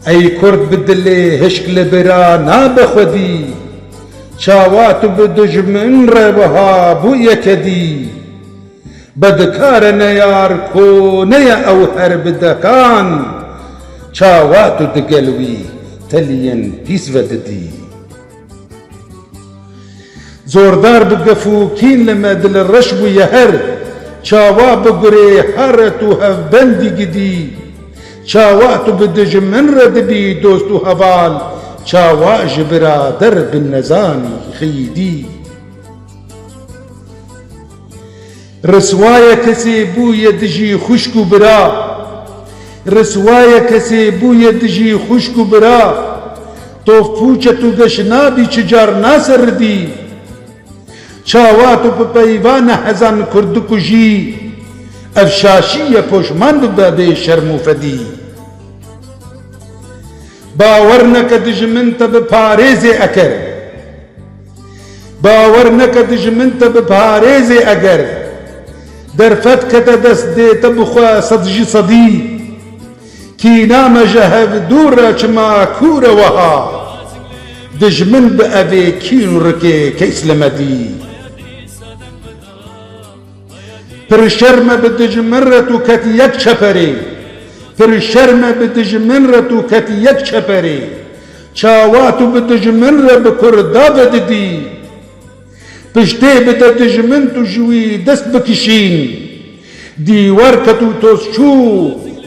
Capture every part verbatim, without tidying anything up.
Ey kurd bi dilê hişk li bira nabe xwedî, çawa tu bi dijmin re wiha bûye kedî? Bedikare neyar kone ye ew her bi dekan, çawa tu digel wî teliyên pîs vedidî? Zordar bi gef û kîn li me dil reş bûye her, çawa bi gurê here tu hevbendî gidî? Çawa tu bi dijmin re dibî dost û heval, çawa ji birader bi nezanî xeyîdî? Riswaye kesê bûye dijî xwişk û bira. Riswaye kesê bûye dijî xwişk û bira. Tof pûçe tu geş nabî çi car naseridî. Çawa tu bi peyva nehezan kurd dikujî. Ev şaşî ye poşman bibe bê şerm û fedî. Bawer neke dijmin te bi parêzê eker. Bawer neke dijmin te biparêzê eger derfet kete dest dê te bixwe sed ji sedî. Kîna me ji hev dûr e çima kûr e weha. Dijmin bi evê kîn û rikê keys li me dî. Pir şerm e bi dijmin re tu ketî yek çeperê. Pir şerm e bi dijmin re tu ketî yek çeperê. Çawa tu bi dijmin re bi kurda vedidî? Piştê bide dijmin tu ji wî dest bikişîn. Dîwar ket û toz çû,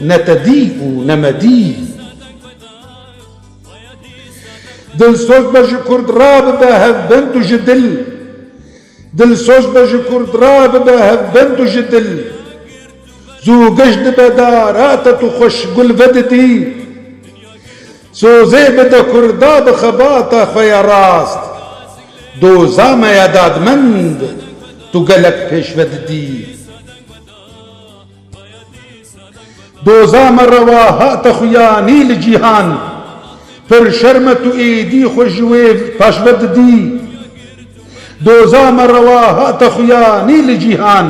ne te dî û ne me dî. Dilsoz be ji kurd rabibe hevbend û ji dil. Dilsoz be ji kurd rabibe hevbend û ji dil. Zû geş dibe dara te tu xweş gul vedidî. Sozê bide kurda bi xebata xwe ya rast. Doza me ya dadmend tu gelek pêş vedidî. Doza me rewa hate xuyanî li cîhan. Pir şerm e tu êdî xwe ji wê paşve didî. Doza me rewa hate xuyanî li cîhan.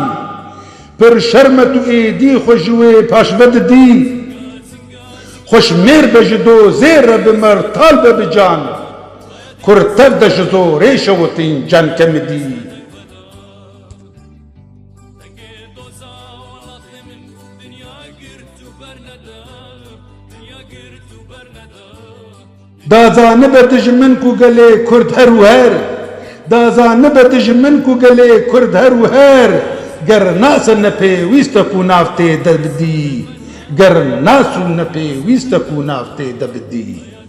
Pir şerm e tu êdî xwe ji wê paşve didî. Xweş mêr be ji dozê re bi mertal be bi can. Kurd tev de ji zorê şewitîn can kemidî. Da zanibe dijmin ku gelê Kurd her û her. Da zanibe dijmin ku gelê Kurd her û her. Ger nas e ne pêwîst e ku nav tê de bidî. Ger nas û ne pêwîst e ku nav tê de bidî.